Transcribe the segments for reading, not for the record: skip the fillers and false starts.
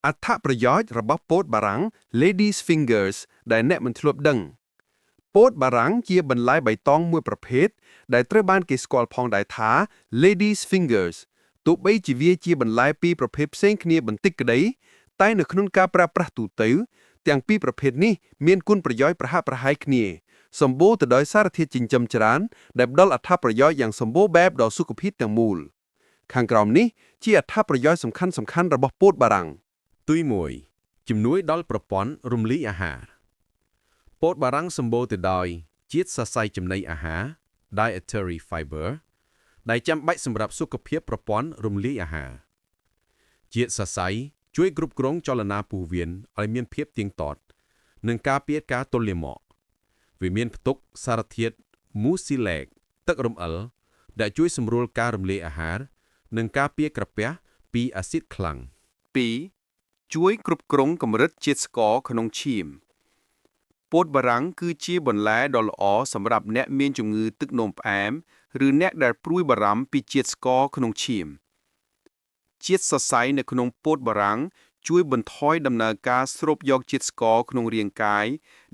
អត្ថប្រយោជន៍របស់ពោតបារាំង Ladies Fingers ដែលអ្នកមិនធ្លាប់ដឹង ពោតបារាំងជាបន្លែបៃតងមួយប្រភេទដែលត្រូវបានគេស្គាល់ផងដែរថា Ladies Fingers ទោះបីជាវាជាបន្លែពីរប្រភេទផ្សេងគ្នាបន្តិចក្តី តែនៅក្នុងការប្រើប្រាស់ទូទៅ ទាំងពីរប្រភេទនេះមានគុណប្រយោជន៍ប្រហាក់ប្រហែលគ្នាសម្បូរទៅដោយសារធាតុចិញ្ចឹមច្រើនដែលផ្ដល់អត្ថប្រយោជន៍យ៉ាងសម្បូរបែបដល់សុខភាពទាំងមូល ខាងក្រោមនេះជាអត្ថប្រយោជន៍សំខាន់ៗរបស់ពោតបារាំង ទី1ជំនួយដល់ប្រព័ន្ធរំលាយអាហារពោតបារាំងសម្បូរទៅដោយជាតិសរសៃចំណីអាហារ dietary fiber ដែលចាំបាច់សម្រាប់សុខភាពប្រព័ន្ធរំលាយអាហារជាតិសរសៃជួយគ្រប់គ្រងចលនាពោះវៀនឲ្យមានភាពទៀងទាត់និងការពារការទល់លាមកវាមានផ្ទុកសារធាតុ mucilage ទឹករំអិលដែលជួយសម្រួលការរំលាយអាហារ និងការពារក្រពះពីអាស៊ីតខ្លាំង 2ជួយគ្រប់គ្រងកម្រិតជាតិស្ករក្នុងឈាមពោតបារាំងគឺជាបន្លែដ៏ល្អសម្រាប់អ្នកមានជំងឺទឹកនោមផ្អែមឬអ្នកដែលព្រួយបារម្ភពីជាតិស្ករក្នុងឈាមជាតិសរសៃនៅក្នុងពោតបារាំងជួយបន្ថយដំណើរការស្រូបយកជាតិស្ករក្នុងរាងកាយ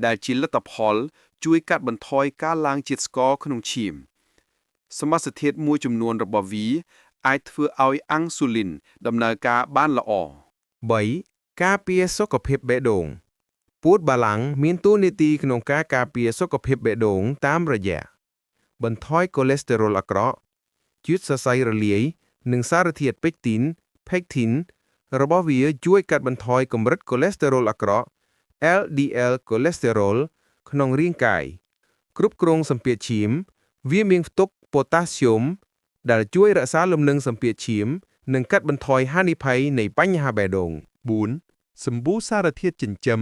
ដែលជាលទ្ធផល ជួយកាត់បន្ថយការឡើងជាតិស្ករក្នុងឈាមសមាសធាតុមួយចំនួនរបស់វាអាចធ្វើឲ្យអាំងស៊ូលីនដំណើរការបានល្អ 3ការពារសុខភាពបេះដូងពោតបាឡាំងមានតួនាទីក្នុងការការពារសុខភាពបេះដូងតាមរយៈបន្ថយកូលេស្តេរ៉ុលអាក្រក់ជាតិសរសៃរលាយនិងសារធាតុពេកទីន pectin របស់វាជួយកាត់បន្ថយកម្រិតកូលេស្តេរ៉ុលអាក្រក់ LDL កូលេស្តេរ៉ុលក្នុងរាងកាយគ្រប់គ្រងសម្ពាធឈាម វាមានផ្ទុកប៉ូតាស្យូមដែលជួយរក្សាលំនឹងសម្ពាធឈាម និងកាត់បន្ថយហានិភ័យនៃបញ្ហាបេះដូង 4សម្បូរសារធាតុចិញ្ចឹម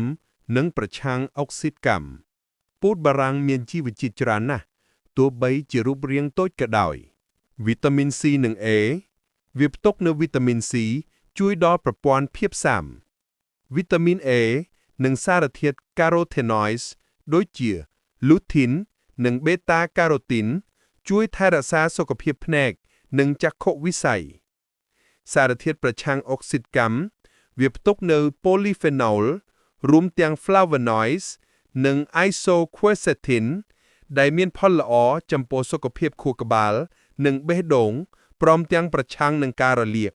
និងប្រឆាំងអុកស៊ីតកម្មពោតបារាំងមានជីវជាតិច្រើនណាស់ទោះបីជារូបរាងតូចក៏ដោយវីតាមីន C និង A វាផ្ទុកនូវវីតាមីន C ជួយដល់ប្រព័ន្ធភាពស៊ាំវីតាមីន A និងសារធាតុ carotenoids ដូចជា lutein និង beta carotene ជួយថែរក្សាសុខភាពភ្នែកនិងចក្ខុវិស័យសារធាតុប្រឆាំងអុកស៊ីតកម្ម វាផ្ទុកនូវ polyphenol រួមទាំង flavonoids និង isoquercetin ដែលមានផលល្អចំពោះសុខភាពខួរក្បាល និងបេះដូងព្រមទាំងប្រឆាំងនឹងការរលាក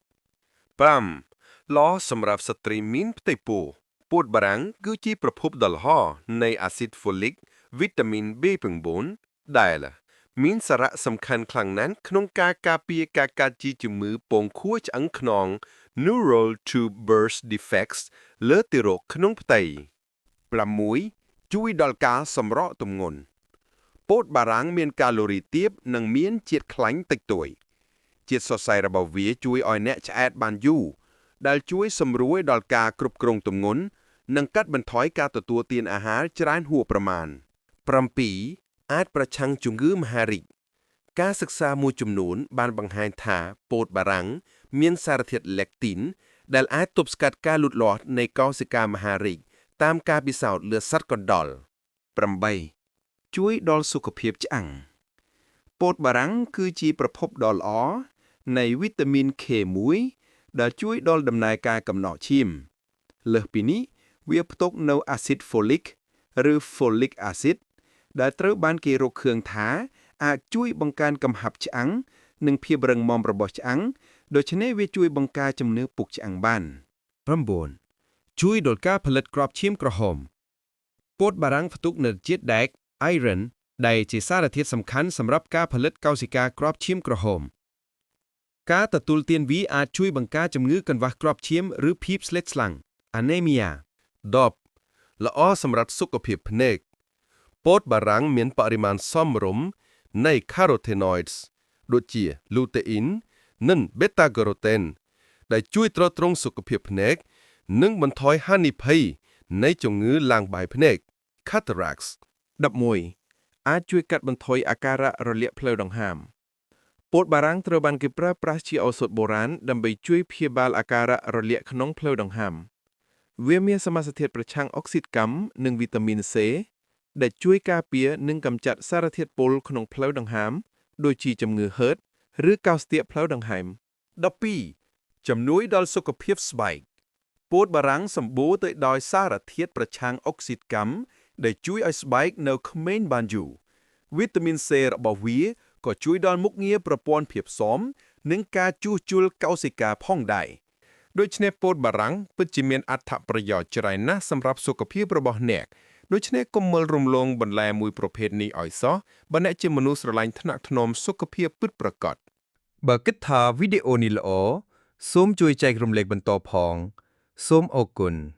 5ល្អសម្រាប់ស្ត្រីមានផ្ទៃពោះពោតបារាំងគឺជាប្រភពដ៏ល្អនៃអាស៊ីតហ្វូលិកវីតាមីន B9 ដែលមានសារៈសំខាន់ខ្លាំងណាស់ក្នុងការការពារការកើតជាជំងឺពងខួរឆ្អឹងខ្នង neural tube birth defects លើទារកក្នុងផ្ទៃ 6ជួយដល់ការសម្រកទម្ងន់ពោតបារាំងមានកាឡូរីទាបនិងមានជាតិខ្លាញ់តិចតួចជាតិសរសៃរបស់វាជួយឲ្យអ្នកឆ្អែតបានយូរដែលជួយសម្រួលដល់ការគ្រប់គ្រងទម្ងន់និងកាត់បន្ថយការទទួលទានអាហារច្រើនហួសប្រមាណ7អាចប្រឆាំងជំងឺមហារីកការសិក្សាមួយចំនួនបានបង្ហាញថាពោតបារាំងមានសារធាតុលេកទីនដែលអាចទប់ស្កាត់ការលូតលាស់នៃកោសិកាមហារីកតាមការពិសោធន៍លើសត្វកណ្ដុរ 8ជួយដល់សុខភាពឆ្អឹងពោតបារាំងគឺជាប្រភពដ៏ល្អនៃវីតាមីន K1 ដែលជួយដល់ដំណើរការកំណកឈាម លើសពីនេះវាផ្ទុកនូវអាស៊ីតហ្វូលិកឬ folic acid ដែលត្រូវបានគេរកឃើញថាអាចជួយបង្កើនកំហាប់ឆ្អឹងនិងភាពរឹងមាំរបស់ឆ្អឹងដូច្នេះវាជួយបង្ការជំងឺពុកឆ្អឹងបាន 9ជួយដល់ការផលិតគ្រាប់ឈាមក្រហមពោតបារាំងផ្ទុកនូវជាតិដែក iron ដែលជាសារធាតុសំខាន់សម្រាប់ការផលិតកោសិកាគ្រាប់ឈាមក្រហម ការទទួលទានវាអាចជួយបង្ការជំងឺកង្វះគ្រាប់ឈាមឬភាពស្លេកស្លាំង anemia 10ល្អសម្រាប់សុខភាពភ្នែកពោតបារាំងមានបរិមាណសមរម្យនៃ carotenoids ដូចជា lutein និង beta carotene ដែលជួយទ្រទ្រង់សុខភាពភ្នែកនិងបន្ថយហានិភ័យនៃជំងឺឡើងបាយភ្នែក cataracts 11អាចជួយកាត់បន្ថយអាការៈរលាកផ្លូវដង្ហើមពោតបារាំងត្រូវបានគេប្រើប្រាស់ជាឱសថបុរាណដើម្បីជួយព្យាបាលអាការៈរលាកក្នុងផ្លូវដង្ហើមវាមានសមាសធាតុប្រឆាំងអុកស៊ីតកម្មនិងវីតាមីន C ដែលជួយការពារនិងកម្ចាត់សារធាតុពុលក្នុងផ្លូវដង្ហើមដូចជាជំងឺហឺតឬកោសស្ទាកផ្លូវដង្ហើម 12ជំនួយដល់សុខភាពស្បែក ពោតបារាំងសម្បូរទៅដោយសារធាតុប្រឆាំងអុកស៊ីតកម្មដែលជួយឲ្យស្បែកនៅក្មេងបានយូរវីតាមីន C របស់វាក៏ជួយដល់មុខងារប្រព័ន្ធភាពស៊ាំនិងការជួសជុលកោសិកាផងដែរ ដូច្នេះពោតបារាំងពិតជាមានអត្ថប្រយោជន៍ច្រើនណាស់សម្រាប់សុខភាពរបស់អ្នកដូច្នេះកុំមើលរំលងបន្លែមួយប្រភេទនេះឲ្យសោះបើអ្នកជាមនុស្សស្រឡាញ់ថ្នាក់ថ្នមសុខភាពពិតប្រាកដ បើគិតថាវីដេអូនេះល្អសូមជួយចែករំលែកបន្តផង សូមអរគុណ។